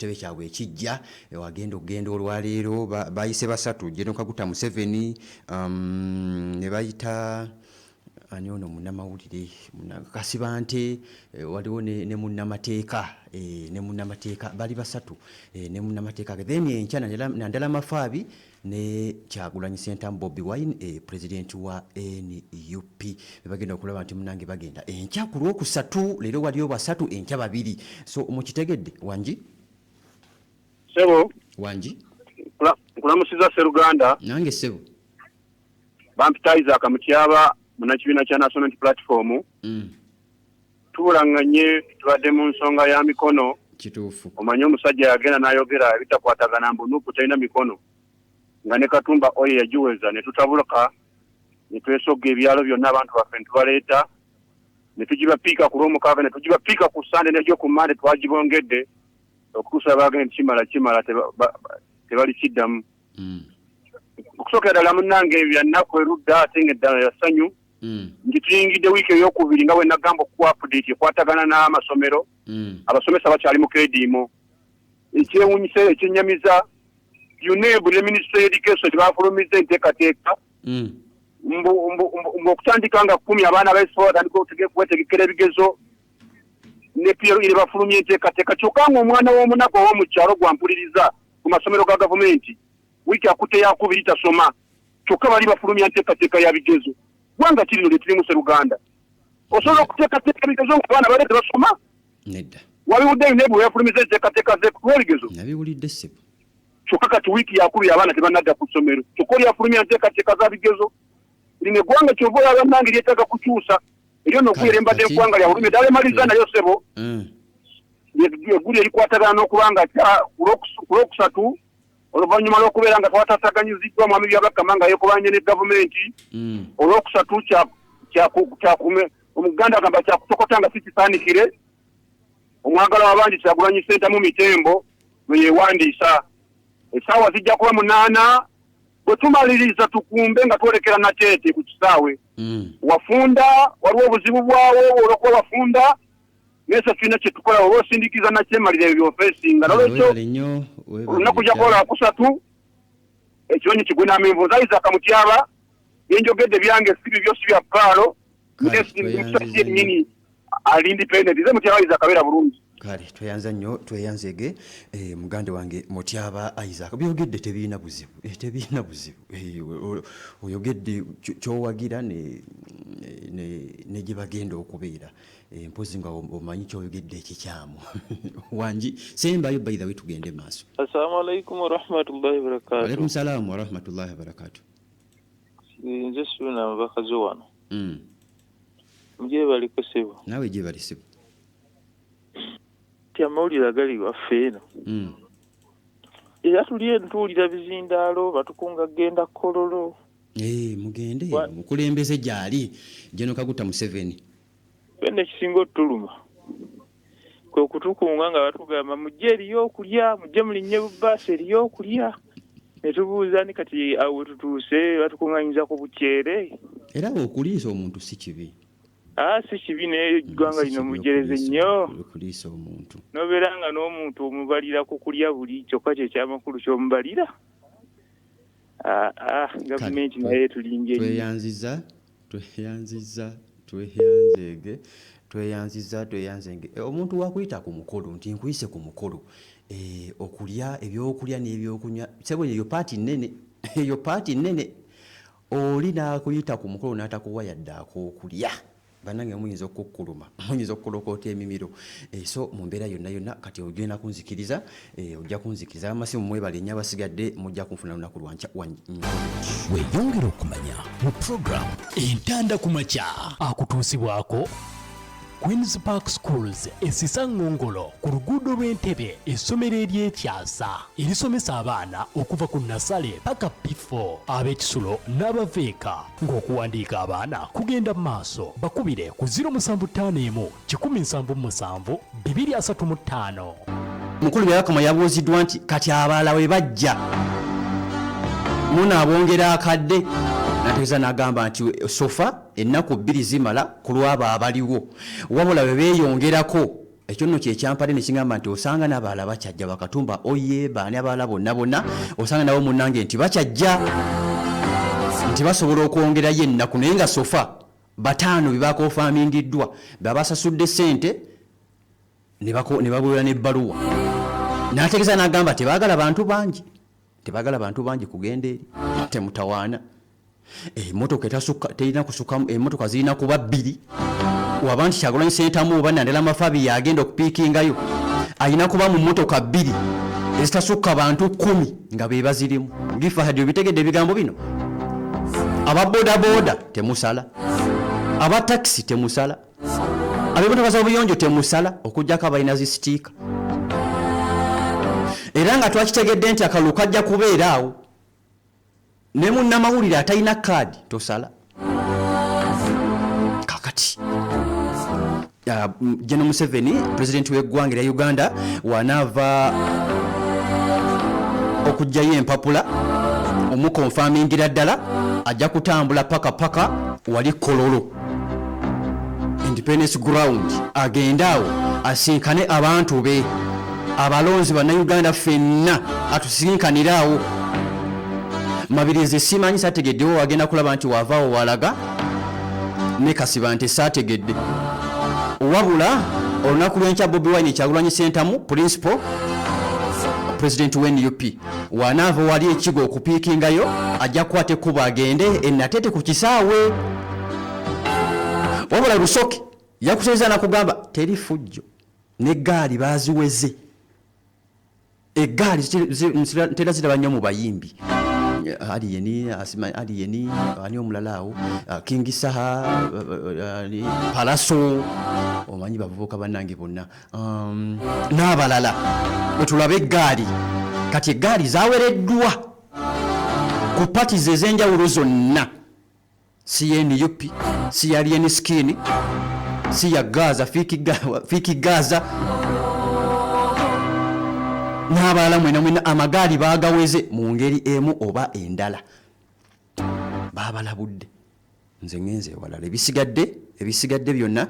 kitebe kyabwe ekijja wagenda okugenda olwaleero. Bayise basatu: General Kaguta Museveni, ne bayita ani ono munnamawulire Kasibante, waliwo ne munnamateeka, bali basatu, ne munnamateeka. Then enkya Nandala Mafaabi ne Kyagulanyi Ssentamu Bobi Wine, president wa NUP, bebagenda okulaba nti munange bagenda enkya ku Lwokusatu. Leero waliyo basatu, enkya babiri. So mukitegedde, wangi? Sebo. Wangi. Nkulamusiza, Seruganda. Nange, sebo. Bampita Isaac Mutyaba, munnakibiina kya National Unity Platform. Tubulanganye, tubadde mu nsonga ya mikono. Kituufu. Omanye omusajja yagenda n'ayogera ebitakwatagana mbu NUP talina mikono, nga ne Katumba oyo yagiweza, ne tutabuluka ne twesogga ebyalo byonna, abantu baffe ne tubaleeta ne tugibapiika ku Lwomukaaga, ne tugibapiika ku Sande, nejo ku Mande twagibongedde okutuusa bagende nti kimala, kimala, tebali kiddamu. Okusookera ddala, munnange, byannaku erudda ate nga eddala ya ssanyu nti tuyingidde wiiki eyokubiri nga bwe nagamba okuwa update ekwatagana n'amasomero. Abasomesa bakyali mu keediimo. Ekyewunyisa, ekyennyamiza, UNEB ne Ministry Education bafulumiza enteekateeka mbu okutandika nga 10 abaana baesifa batandika okwetegekera ebigezo, ne PLE bafulumya enteekateeka, kyokka ng'omwana w'omunaku ow'omu kyalo gwampuliriza ku masomero ga gavumenti wiiki akutte yakubiri tasoma, kyokka bali bafulumya nteekateeka ya bigezo. Gwanga kirino lye turimu, Seruganda, osobola okuteekateeka ebigezo nga abaana bale tebasoma? Nedda. Wabiwudde UNEB bwe yafulumiza enteekateeka z'ekuwa ebigezo? Nabiwulidde, ssebo. Kyokka kati wiiki yakubiri abaana tebannadda ku ssomero, kyokka oli afulumya nteekateeka za bigezo. Lino eggwanga kyova olaba bannange lyetaaga kukyusa. Eryo nno oggulire mbadde eggwanga lya bulumi eddala emaliza nayo, ssebo. Egguli erikwatagana n'okuba nga ku Lwokusatu, oluvannyuma lw'okubeera nga twatataganyiziddwa mwami Byabakama nga yeekobanye ne gavumenti, Olwokusatu Omuganda agamba kyakutokota nga si kisaanikire. Omwagala w'abangi Kyagulanyi Ssentamu Mitembo lwe yeewandiisa, essaawa zijja kuba 8. Bwe tumaliriza tukumbe nga twolekera Nateete ku kisaawe. Wafunda waliwo obuzibu bwawo olwokuba wafunda, naye se tulina kyetukola oba osindikiza nakyemalira ebyo byofeesinga. Nolwekyo Webale nnyo, webale olunaku ddala. Jja kuba Lwakusatu, ekinyonyi kigwe n'amenvu. Nze Isaac Mutyaba, byenjogedde byange, si bibyo, si bya paalo. Kale, tweyanziza nnyo. Yennyini ali independent. Nze Mutyaba Isaac, abeera bulungi. Kale, tweyanza nnyo, tweyanzege, muganda wange Mutyaba Isaac. Byogedde tebirina buzibu, tebirina buzibu. Oyogedde kyowagira ne gye bagenda okubeera, mpozi nga omanyi kyoyogedde ekikyamu. Wangi, sembayo. By the way, tugende maaso. Assalamu alaikum warahmatullahi wabarakatuh. Alaikum salaamu warahmatullahi wabarakatu. Nze Suuna mubakazi wano. Mugyebaliko, ssebo. Naawe gyebali, ssebo. Ti amawulire agali waffe eno, era tuli eno tuwulira bizindaalo, batukunga kugenda Kololo. Mugende, omukulembeze gyali General Kaguta Museveni. Fenna ekisinga otuluma kwe kutukunga nga batugamba mujje eriyo okulya, mujje mulinnye bubaasi eriyo okulya, ne tubuuza ni kati awo we tutuuse batukuŋŋanyiza ku bukyere. Era okuliisa omuntu si kibi. Aa, si kibi, naye eggwanga Si lino kibi mujereze nnyo. Okuliisa omuntu. Nobeera nga n'omuntu omubalira ku kulya buli, kyokka kyekyamakulu kyomubalira. Aa, gavumenti naye etulimbye nnyo. Tweyanziza, tweyanziza, tweyanzege, tweyanziza, tweyanzenge. Omuntu wakuyita ku mukolo nti nkuyise ku mukolo, okulya ebyokulya n'ebyokunywa, sebo, eyo paati nnene, eyo paati nnene. Oli n'akuyita ku mukolo n'atakuwa yadde ak'okulya, bannange muyinza okukkuluma, muyinza okukulokoota emimiro. So mu mbeera yonna yonna, kati ogenda kunzikiriza, ojja kunzikiriza. Amasimu mwebale nnyo, abasigadde mujja kunfuna lunaku lwankya. Weeyongere okumanya mu puroguramu Entanda ku Makya, akutuusibwako Queens Park Schools, esisa Ngongolo ku luguudo lw'Entebe, essomero ery'ekyasa erisomesa abaana okuva ku nursery paka P4, ab'ekisulo n'abava eka, ng'okuwandiika abaana kugenda mu maaso. Bakubire ku 0751 177 235. Mukulu Byabakama yabuuziddwa nti kati abalala we bajja munaabongera akadde, nategeeza n'agamba nti so far ennaku 2 zimala ku lwabo abaliwo, wabula bwe beeyongerako. Ekyo nno kyekyampadde nekingamba nti osanga n'abalala bakyajja, bakatumba oye baani abalala bonna bonna, osanga nabo munnange nti bakyajja, nti basobola okwongerayo ennaku. Naye nga sofa bataano bebakonfamingiddwa, babasasudde sente ne babuulira n'ebbaluwa. N'ategeeza n'agamba tebaagala bantu bangi, tebaagala bantu bangi kugenda eri, temutawaana. Emotoka etasukka terina kusukka, emotoka zirina kuba bbiri. Waba nti Kyagulanyi Ssentamu oba Nandala Mafabi yagenda okupiikingayo, alina kuba mu motoka bbiri ezitasukka bantu 10 nga be bazirimu. Gifahadi, obitegedde ebigambo bino? Aba bodaboda temusala, aba takisi temusala, ab'emotoka z'obuyonjo temusala, okuggyako abalina zi sitiika. Era nga twakitegedde nti akalulu kajja kubeera awo, ne munnamawulire atalina kaadi tosala. Kakati General Museveni, pulezidenti w'eggwanga erya Uganda, wanaava okuggyayo empapula omukonfamingira ddala, ajja kutambula paka paka wali Kololo Independence Ground, agende awo asinkane abantu be abalonzi bannayuganda ffenna, atusinkanire awo. Mabirizi simanyi, sategeddewo wagenda kulaba nti wavaawo walaga ne Kasiba nti saategedde. Wabula olunaku lw'enkya Bobi Wine Kyagulanyi Ssentamu, principal president wa NUP, wanaava wali ekigo okupiikingayo, ajja kukwata ekkubo agende enatete ku kisaawe. Wabula Lusoke yakuteeza nakugamba teri fujjo, n'eggaali baaziweze. Eggaali ntera ziraba nnyo mu bayimbi, Alien, Alien, ani omulala awo, King Saha, Palaso, omanyi bavubuka bannange bonna n'abalala wetulaba eggaali. Kati eggaali zawereddwa ku parties ez'enjawulo zonna, si ya NUP, si ya Alien Skin, si ya Gaza, Fiki Gaza n'abalala mwena mwena, amagaali baagaweze mu ngeri emu oba endala, baabalabudde. Nze ngenze ewalala, ebisigadde byonna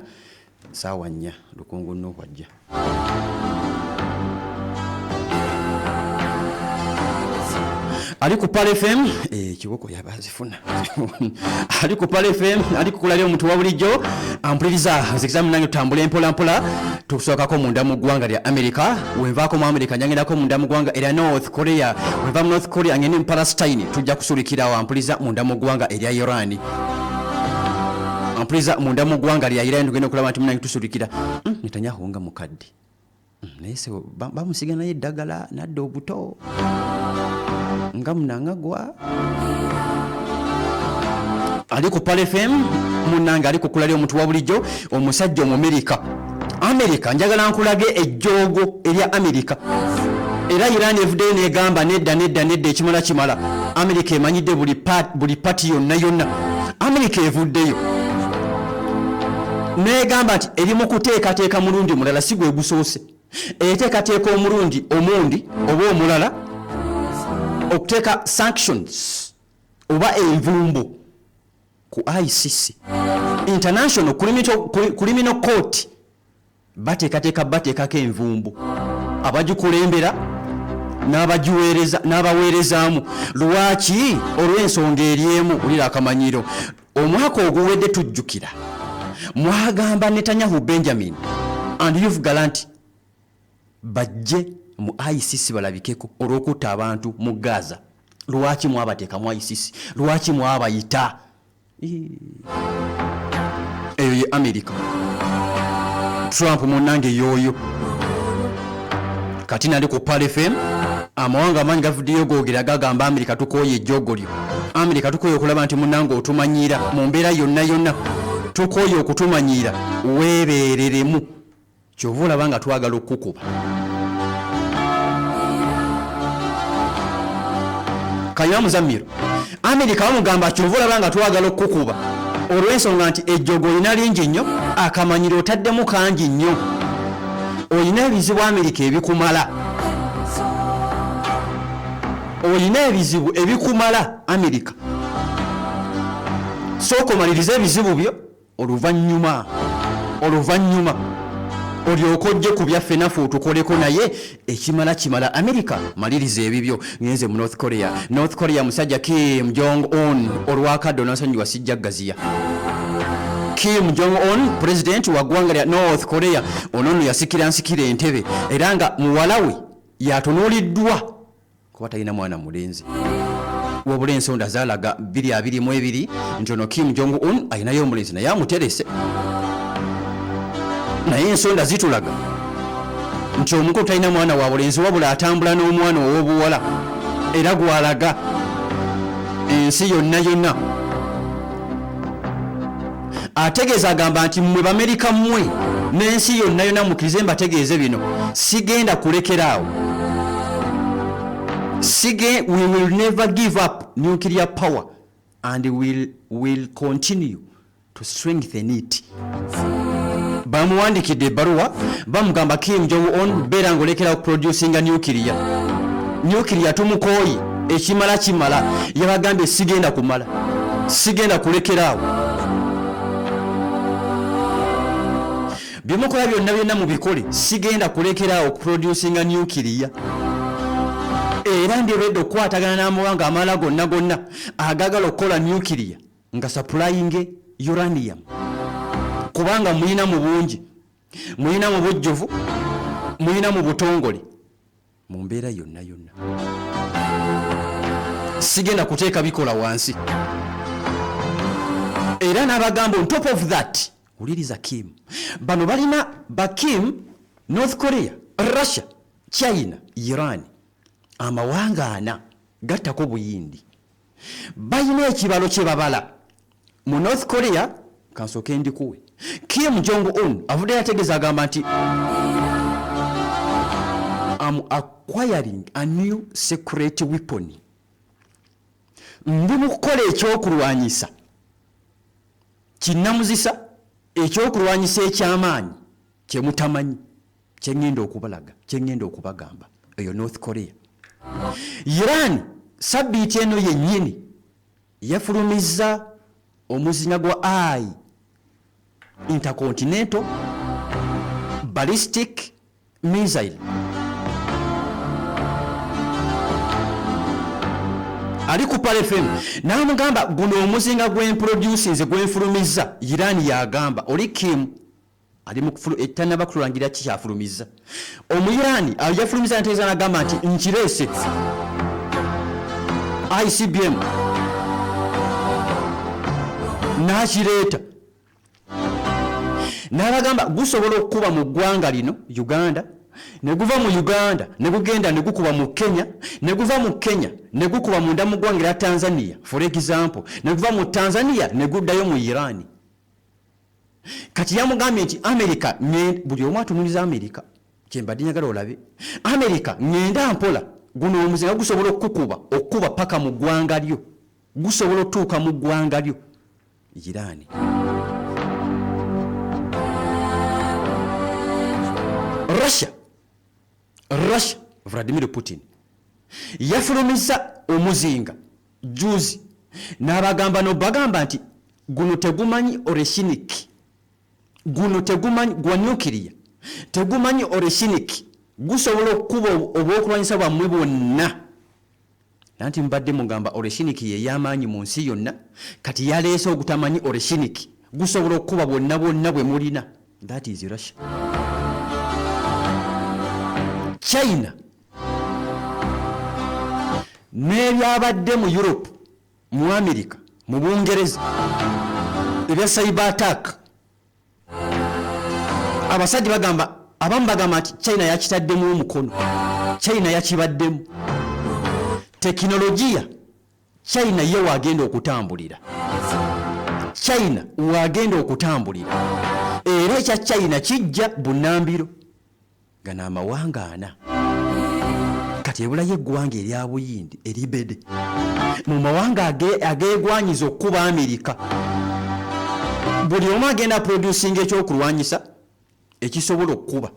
saawa 4 Lukungu Nuhwajja. Ali ku Pal FM, ekiboko yabazifuna. Ali ku Pal FM, ali kukulali omuntu wa bulijjo ampuliriza nzikiza munange, tutambule mpola mpola. Tusookako munda mu ggwanga lya America, wenvaako mu America njangendako munda mu ggwanga erya North Korea, wenva mu North Korea ngende mu Palestine, tujja kusulikirawo ampuliza munda mu ggwanga erya Iran. Ampuliza munda mu ggwanga lya Iran, tugenda okulaba nti munange tusulikira. Netanyahu nga mukadde, naye se bamusiga naye eddagala nadda obuto nga munangagwa. Ali ku Pal FM munange, ali kukulali omuntu wa bulijjo, omusajja Omumerika. Amerika, njagala nkulage ejjoogo erya Amerika. Era Iran evuddeyo negamba nedda, nedda, nedda, ekimala kimala. Amerika emanyidde buli pati yonna yonna. Amerika evuddeyo negamba nti eri mu kuteekateeka mulundi mulala, si gwe gusoose, eteekateeka omulundi omundi oba omulala okuteeka sanctions oba envumbo ku ICC, International Criminal Court. Bateekateeka bateekako envumbo abagikulembera n'abaweerezaamu. Lwaki? Olw'ensonga eri emu. Wulira akamanyiro. Omwaka oguwedde tujjukira mwagamba Netanyahu Benjamin and Yoav Gallant bajje mu ICC balabikeko olw'okutta abantu mu Gaza. Lwaki mwabateeka mu ICC? Lwaki mwabayita? Eyo ye America. Trump munnange yooyo. Kati nali ku Pal FM, amawanga amangi gavuddeyo googera, gagamba America tukooye ejjoogo lyo. America tukooye okulaba nti munnange otumanyiira mu mbeera yonna yonna, tukooye okutumanyiira, weebeereremu, kyova olaba nga twagala okukukuba. Kayima Muzamiru, Amerika bamugamba kyova olaba nga twagala okukukuba olw'ensonga nti ejjogo olina lingi nnyo, akamanyiro otaddemu kangi nnyo, olina ebizibu Amerika ebikumala, olina ebizibu ebikumala Amerika. Sooka omalirize ebizibu byo, oluvannyuma Olyoke ojje ku byaffe naffe otukoleko, naye ekimala kimala. America, maliriza ebibyo. Ngenze mu North Korea. North Korea, musajja Kim Jong Un olwakadde onansonyiwa, sijja gaziya. Kim Jong Un, president wa ggwanga lya North Korea, ono nno yasikira nsikira entebe, era nga muwala we yatunuuliddwa kuba talina mwana mulenzi. Wabula ensonda zalaga 2022 nti ono Kim Jong Un alinayo omulenzi naye amuterese, naye ensonda zitulaga nti omukulu talina mwana wa bulenzi, wabula atambula n'omwana ow'obuwala era gwalaga ensi yonna yonna. Ategeeza, agamba nti mmwe Bamerika, mmwe n'ensi yonna yonna, mukkirize mbategeeze bino: sigenda kulekeraawo. Sige, we will never give up nuclear power and will continue to strengthen it. Bamuwandikidde ebbaluwa, bamugamba, "Kim Jong Un, beera ngaolekera okuproducinga nuclear. Nuclear tumukooye, ekimala kimala." Yabagambye, "Sigenda kumala, sigenda kulekeraawo. Byemukola byonna byonna mubikole, sigenda kulekeraawo okuproducinga nuclear, era ndi ready okukwatagana n'amawanga amalala gonna gonna agagala okukola nuclear nga supplying uranium, kubanga muyina mu bungi, muyina mu bujjuvu, muyina mu butongole. Mu mbeera yonna yonna sigenda kuteeka bikola wansi." Era n'abagamba, on top of that, wuliriza Kim, bano balina ba Kim, North Korea, Russia, China, Iran, amawanga ana gattako Buyindi, balina ekibalo kye babala mu North Korea. Kansooke ndikuwe. Kim Jong Un avuddeyo ategeeza, agamba nti, "Am acquiring a new secret weapon." Ndi mu kukola ekyokulwanyisa kinnamuzisa, ekyokulwanyisa ekyamaanyi kyemutamanyi, kyeŋŋenda okubalaga, kyeŋŋenda okubagamba. Eyo North Korea. Iran sabbiiti eno yennyini yafulumizza omuzinga gwa i intercontinental ballistic missile. Ali ku Pal FM n'amugamba, "Guno omuzinga gwemproducinze, gwenfulumizza," Iran yagamba. Oli Kim ali mu tanaba kutulangira kikyafulumizza. Omuyirani yafulumiza nteeza nagamba nti nkireese ICBM, n'akireeta n'abagamba gusobola okukuba mu ggwanga lino Uganda, ne guva mu Uganda ne gugenda ne gukuba mu Kenya, ne guva mu Kenya ne gukuba munda mu ggwanga erya Tanzania, for example, ne guva mu Tanzania ne guddayo mu Iran. Kati yamugambye nti America, buli omu atunuliza America, kyembadde njagala olabe America, ŋŋenda mpola, guno omuzinga gusobola okukuba, okukuba paka mu ggwanga lyo, gusobola otuuka mu ggwanga lyo Iran. Russia, Russia, Vladimir Putin yafulumiza omuzinga juzi n'abagamba, nobagamba nti guno tegumanyi Oreshinik, guno tegumanyi gwa nuclear, tegumanyi Oreshinik, gusobola okukuba obwokulwanyisa bwammwe bwonna. Nanti mbadde mugamba Oreshinik yeyamaanyi mu nsi yonna, kati yaleese ogutamanyi Oreshinik, gusobola okukuba bwonna bwonna bwe mulina. That is Russia. China n'ebyabadde mu Europe, mu America, mu Bungereza, ebya cyber attack, abasajja bagamba, abamu bagamba nti China yakitaddemu omukono, China yakibaddemu tekinologiya. China ye wagenda okutambulira, China wagenda okutambulira, era ekya China kijja bunambiro. Gano amawanga ana, kati ebulayo eggwanga erya Buyindi eribede mu mawanga ageegwanyiza okukuba Amerika. Buli omu agenda producinga ekyokulwanyisa ekisobola okukuba.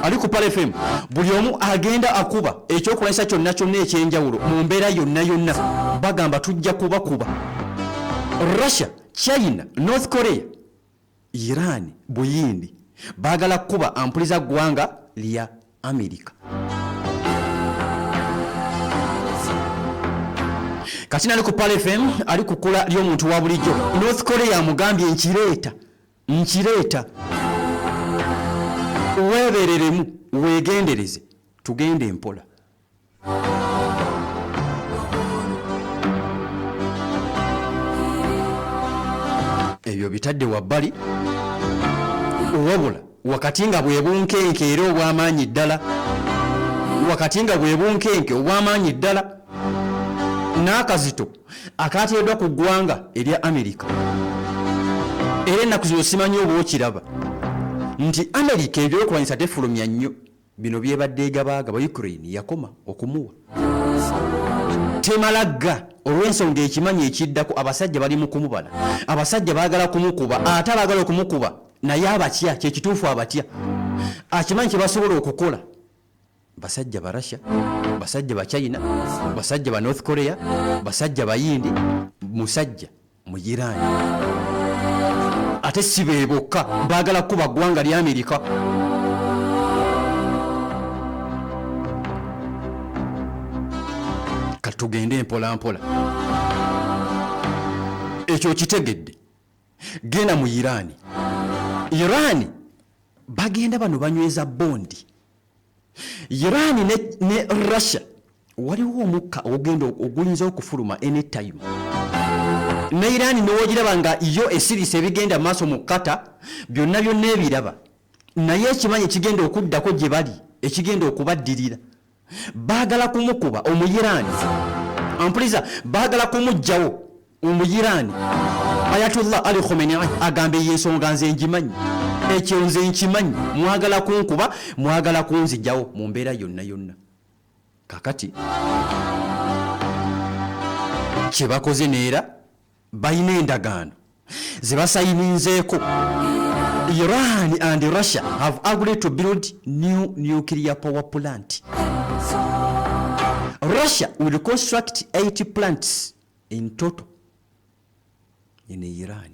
Ali ku Pal FM, buli omu agenda akuba ekyokulwanyisa kyonna kyonna ekyenjawulo. Mu mbeera yonna yonna bagamba tujja kubakuba. Russia, China, North Korea, Iran, Buyindi. Baagala kukuba ampuliza ggwanga lya Amerika. Kati nali ku Pearl FM, ali ku kkula ly'omuntu wa bulijjo. North Korea amugambye nkireeta, nkireeta, weebereremu, weegendereze, tugende mpola. Ebyo bitadde wabbali, wabula wakati nga bwe bunkenke era obw'amaanyi ddala, wakati nga bwe bunkenke obw'amaanyi ddala n'akazito akateereddwa ku ggwanga erya Amerika. Era ennaku zino simanyi oba okiraba nti Amerika ebyokulwanyisa tefulumya nnyo. Bino byebadde egabaagaba Ukraine yakoma okumuwa temala gga olw'ensonga ekimanyi ekiddako abasajja bali mu kumubala, abasajja baagala kumukuba, ate abaagala okumukuba naye abatya, kyekituufu abatya, akimanyi kye basobola okukola. Basajja ba Russia, basajja ba China, basajja ba North Korea, basajja bayindi, musajja mu Iran, ate si be bokka baagala kukuba ggwanga lya Amerika. Kati tugende mpola mpola, ekyo okitegedde. Genda mu Iran. Iran bagenda bano banyweza bondi. Iran ne Russia waliwo omukka ogugenda oguyinza okufuluma anytime. Ne Iran newogiraba nga yo esirise ebigenda maaso mu Qatar byonna byonna ebiraba, naye ekimanyi ekigenda okuddako gye bali, ekigenda okubaddirira, baagala kumukuba Omuyiraani. Ampuliza, baagala kumuggyawo Omuyiraani. Ayatollah Ali Khamenei agamba eyo ensonga nze ngimanyi, ekyo nze nkimanyi, mwagala kunkuba, mwagala kunzigyawo mu mbeera yonna yonna. Kakati kye bakoze neera balina endagaano ze basayininzeeko. Iran and Russia have agreed to build new nuclear power plant. Russia will construct 8 plants in total in Iran.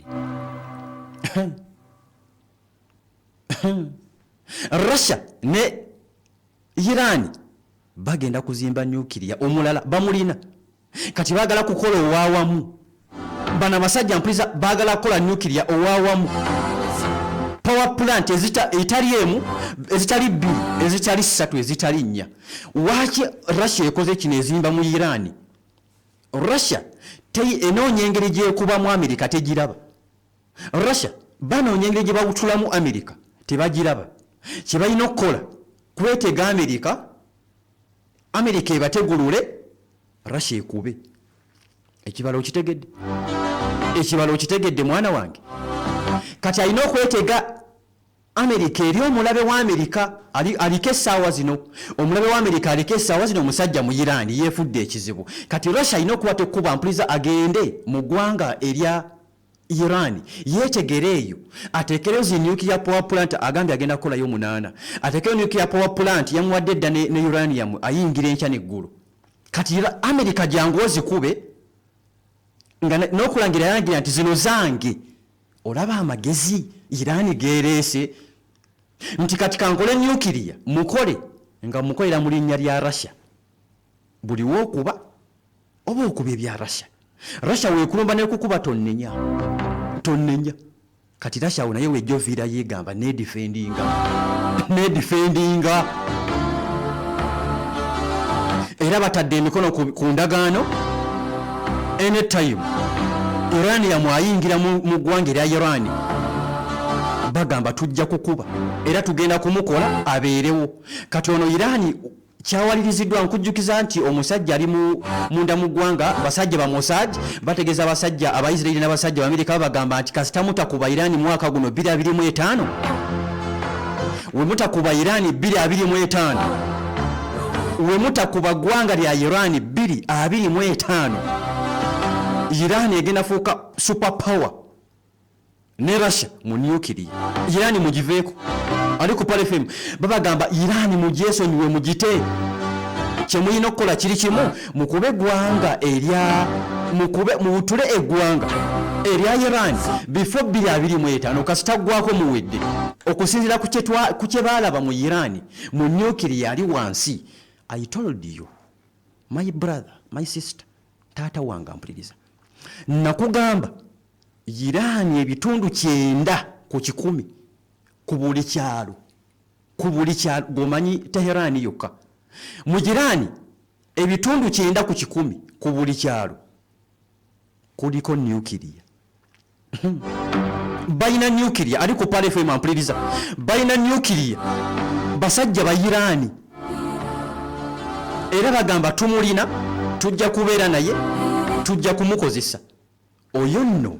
Russia ne Iran bagenda kuzimba nuclear omulala bamulina, kati baagala kukola owawamu. Bano abasajja mpuliza baagala kukola nuclear owawamu, power plant etali emu, ezitali bbiri, ezitali ssatu, ezitali nnya. Waaki Russia ekoze kino, ezimba mu Iran? Russia enoonya engeri gyekubamu Amerika, tegiraba. Russia banoonya engeri gye bawutulamu Amerika, tebagiraba. Kye balina okukola kwetega Amerika, Amerika ebategulule, Russia ekube. Ekibalo okitegedde? Ekibalo okitegedde mwana wange? Kati alina okwetega Amerika eri omulabe wa Amerika aliko essaawa zino, omulabe wa Amerika aliko essaawa zino omusajja mu Iran yeefudde ekizibu. Kati Russia alina okuba tekuba mpuliza, agende mu ggwanga erya Iran yeetegere eyo, ateekereyo zi nuclear power plant. Agambye agenda kukolayo 8, ateekeyo nuclear power plant. Yamuwadde edda ne uranium ayingira enkya neggulu. Kati Amerika jangu ozikube nga n'okulangira yalangira nti zino zange. Olaba amagezi Iran geereese nti kati kankole nuclear, mukole nga mukolera mu linnya lya Russia. Buli wookuba oba okuba ebya Russia, Russia weekulumba nekukuba, tonnenya, tonnenya. Kati Russia awo naye wejja oviira yeegamba nedifendinga, nedifendinga, era batadde emikono ku ndagaano. Anytime Iran yamwayingira mu ggwanga erya Iran, bagamba tujja kukuba era tugenda kumukola abeerewo. Kati ono Iran kyawaliriziddwa. Nkujjukiza nti omusajja ali munda mu ggwanga, basajja ba Mossad bategeeza abasajja Abaisirairi n'abasajja Bamerika, babagamba nti kasita mutakuba Iran mwaka guno 2025, we mutakuba Iran 2025, we mutakuba ggwanga lya Iran 2025, Iran egenda fuuka super power ne Russia mu nuclear. Iran mugiveeko. Ali ku Pearl FM babagamba Iran mugyesonyiwe, mugite. Kyemulina okukola kiri kimu, mukube eggwanga erya mukube, muwutule eggwanga erya Iran before 2025. Kasita ggwako muwedde. Okusinziira ku kye baalaba mu Iran mu nuclear ali wansi. I told you my brother, my sister, taata wange ampuliriza, nakugamba Iran ebitundu 90% ku buli kyalo, ku buli kyalo gwomanyi Teheran yokka mu Iran, ebitundu 90% ku buli kyalo kuliko nuclear. Balina nuclear. Ali ku Pearl FM ampuliriza, balina nuclear basajja ba Iran, era bagamba tumulina, tujja kubeera naye, tujja kumukozesa oyo nno.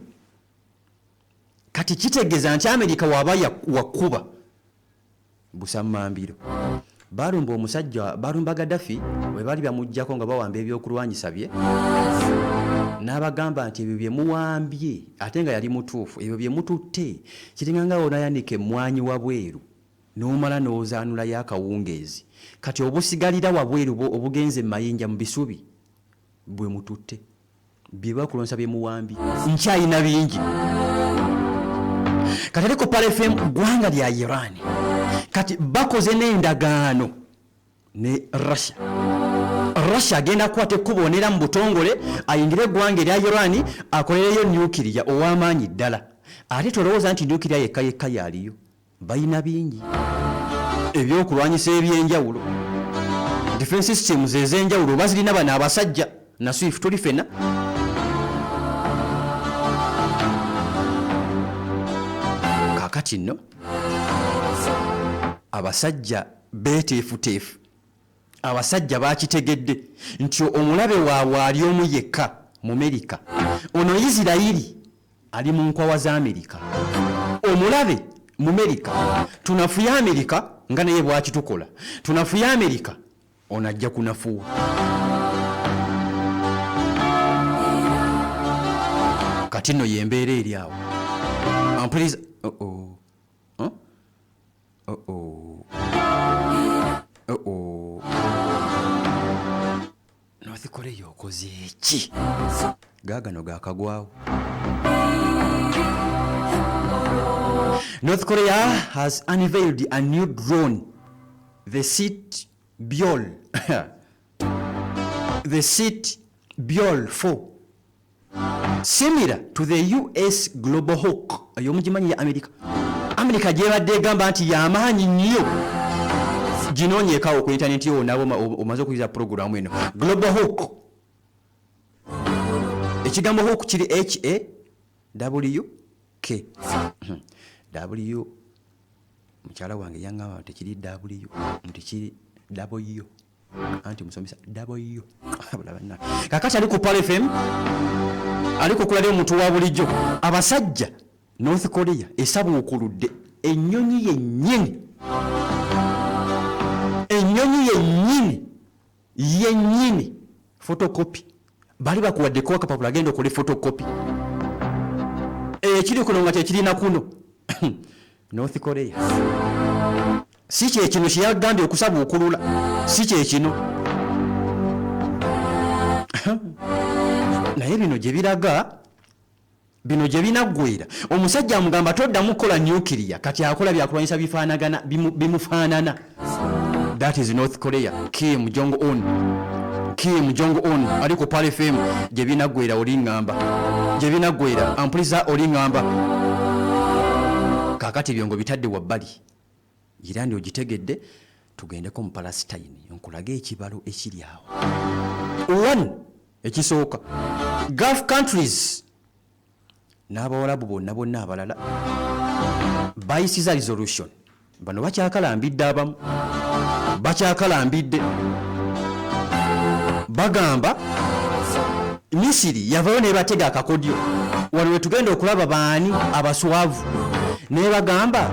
Kati kitegeeza nti Amerika waba wakuba busammambiro. Balumba omusajja, balumba Gaddafi bwe baali bamugjako nga bawamba ebyokulwanyisa bye, n'abagamba nti ebyo bye muwambye, ate nga yali mutuufu, ebyo bye mututte kiringa nga onayanika emmwanyi wabweru n'omala n'ozaanulayo akawungeezi. Kati obusigalira wabweru obugenze mayinja mu bisubi bwe mututte, bye bakulonsa bye muwambye, nkyayina bingi. Kati ali ku Pearl FM, ggwanga lya Iran kati bakoze n'endagaano ne Russia. Russia agenda kukwata ekkubo onera mu butongole ayingire eggwanga erya Iran akolereyo nuclear ow'amaanyi ddala. Ate tolowooza nti nuclear yekka yekka yaliyo, balina bingi ebyokulwanyisa ebyenjawulo, defense systems ez'enjawulo bazirina bano abasajja. Naswifu tuli fena. Kakati nno abasajja beeteefuteefu, abasajja bakitegedde nti omulabe waabwe ali omu yekka mu Merika. Ono Isirayiri ali mu nkwawa za Amerika, omulabe mu Merika. Tunafuye Amerika nga naye bwakitukola, tunafuye Amerika, ono ajja kunafuwa. Kati nno yembeera eri awo. Ampuliriza, oh oh. Huh? Oh oh. Oh oh. North Korea okoze eki? Gaagano gakagwawo. North Korea has unveiled a new drone, the Sit Byol, the Sit Byol 4, similar to the US Global Hawk. Eyo mugimanyi ya America. America gyebadde egamba nti yamaanyi nnyo. Ginoonyeekawo ku intaneti yo nabo omaze okuyiza puroguramu eno Global Hawk. Ekigambo hawk kiri h a w k w. Mukyala wange yaŋŋamba tekiri w, nti kiri w, anti musomesa w. Kakati ali ku Pearl FM, ali kukulala omuntu wa bulijjo. Abasajja North Korea esabuukuludde ennyonyi yennyini, ennyonyi yennyini yennyini, photocopy. Bali bakuwaddeko akapapula, agenda okole photocopy, ekiri kuno nga kyekirina kuno. North Korea si kyekino kyeyagambye okusabuukulula, si kyekino, naye bino gye biraga, bino gye binaggwera. Omusajja amugamba toddamu kukola nuclear, kati akola byakulwanyisa bifaanagana, bimufaanana. That is North Korea, Kim Jong Un. Kim Jong Un ali ku Pearl FM. Gye binaggwera oliŋŋamba, gye binaggwera ampuliza oliŋŋamba. Kaakati byongo bitadde wabbali, Irani ogitegedde, tugendeko mu Palestine nkulage ekibalo ekiri awo. One, ekisooka, Gulf countries n'Abawalabu bonna bonna abalala bayisiza resolution. Bano bakyakalambidde, abamu bakyakalambidde, bagamba Misiri yavayo nebatega akakodyo. Wano wetugenda okulaba baani abaswavu. Nebagamba,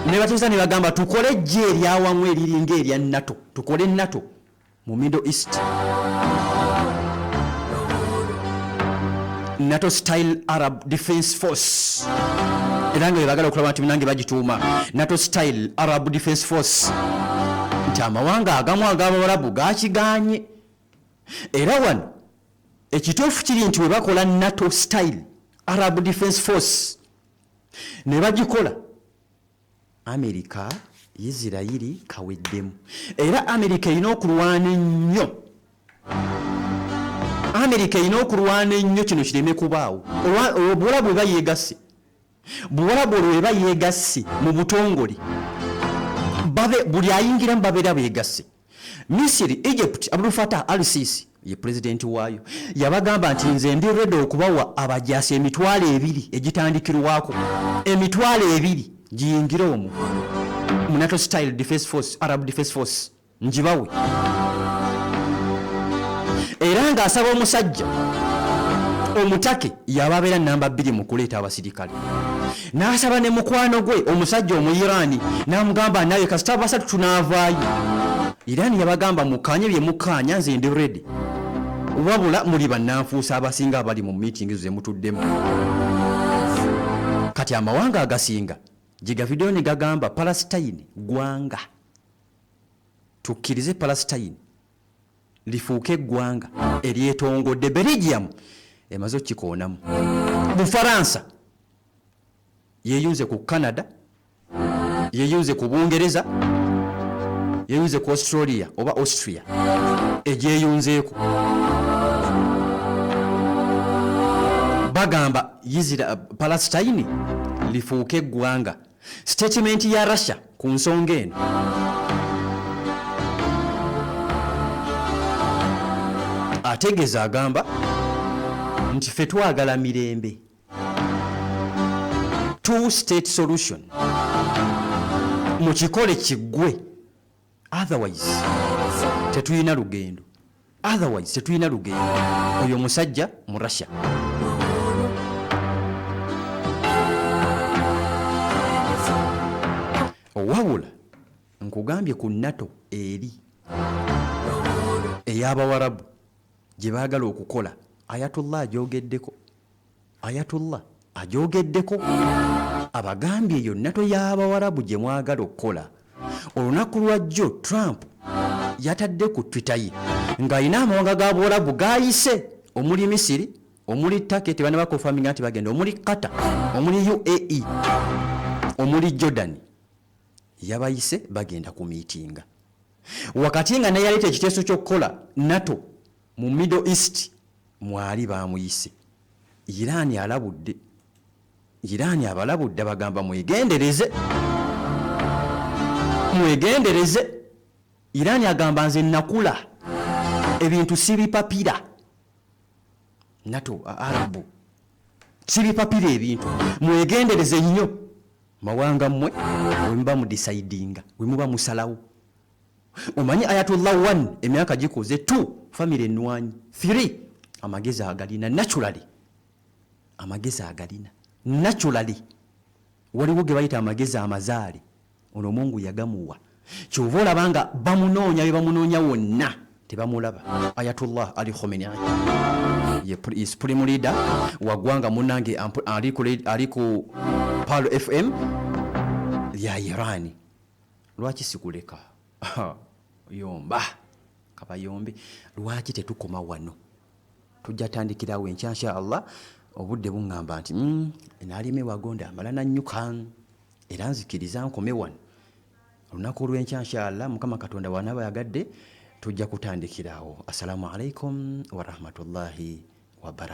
nebateesa, nebagamba tukole ejje eryawamu eriringa erya NATO, tukole NATO mu Middle East, NATO style Arab Defense Force. Era nga bebagala okulaba nti munange bagituuma NATO style Arab Defense Force, nti amawanga agamu ag'Abawarabu gakiganye. Era wano ekituufu kiri nti bwe bakola NATO style Arab Defense Force ne bagikola. Amerika, Isirayiri kaweddemu. Era Amerika erina okulwana ennyo, Amerika erina okulwana ennyo kino kireme kubaawo. Obuwalabu eba yeegasse, Buwalabu olwo eba yeegasse mu butongole, babe buli ayingiramu babeera beegasse. Misiri, Egypt, Abdul Fattah al-Sisi ye pulezidenti waayo yabagamba nti nze ndi ready okubawa abajaasi 20,000 egitandikirwako, 20,000 giyingire omwo mu NATO style defense force, Arab defense force ngibawe. Era ng'asaba omusajja omutake yaba abeera namba 2 mu kuleeta abasirikale, n'asaba ne mukwano gwe omusajja Omuyiraani n'amugamba naye kasita basatu tunaavaayo. Iraani yabagamba mukkaanye bye mukkaanya, nze ndi ready, wabula muli bannanfuusi abasinga abali mu meeting ezo ze mutuddemu. Kati amawanga agasinga gye gaviddeyo ne gagamba Palestine ggwanga, tukkirize Palestine lifuuke eggwanga eryetongodde. Belgium emaze okukikoonamu. Bufaransa yeeyunze ku Canada, yeeyunze ku Bungereza, yeeyunze ku Australia oba Austria egyeyunzeeko. Bagamba Palestine lifuuke eggwanga. Sitatimenti ya Russia ku nsonga eno ategeeza, agamba nti ffe twagala mirembe, two state solution, mukikole kiggwe, otherwise tetulina lugendo, otherwise tetulina lugendo. Oyo omusajja mu Russia. Wabula nkugambye ku NATO eri ey'Abawarabu gye baagala okukola, Ayatollah agyogeddeko, Ayatollah agyogeddeko, abagambye eyo NATO y'Abawarabu gye mwagala okukola. Olunaku lwajjo Trump yatadde ku Twitter ye ng'alina amawanga ga Buwarabu gayise, omuli Misiri, omuli Turkey, tebanaba confirminga nti bagenda, omuli Qatar, omuli UAE, omuli Jordan. Yabayise bagenda ku miitinga, wakati nga neyaleeta ekiteeso ky'okukola NATO mu Middle East mwali bamuyise. Iran alabudde, Iran abalabudde, abagamba mwegendereze, mwegendereze. Iran agamba nze nakula ebintu sibipapira, NATO Arabu sibipapira ebintu, mwegendereze nnyo mawanga mmwe wemuba mudecidinga, wemuba musalawo. Omanyi Ayatollah 1 emyaka gikoze, 2 family enwanyi, 3 amagezi agalina naturally, amagezi agalina naturally. Waliwo ge bayita amagezi amazaale, ono Mungu yagamuwa, kyova olaba nga bamunoonya, be bamunoonya wonna tebamulaba. Ayatollah Ali Khamenei ye supreme leader wa ggwanga munnange, ali ku Pearl FM lya Iran. Lwaki sikuleka yomba kabayombe? Lwaki tetukoma wano? Tujja tandikirawo enkya insha Allah. Obudde buŋŋamba nti naalima ewagonda amala nannyuka, era nzikiriza nkome wano. Olunaku olw'enkya insha Allah, Mukama Katonda wanaaba yagadde, tujja kutandikirawo. Assalamu alaikum warahmatullahi wabarakatu.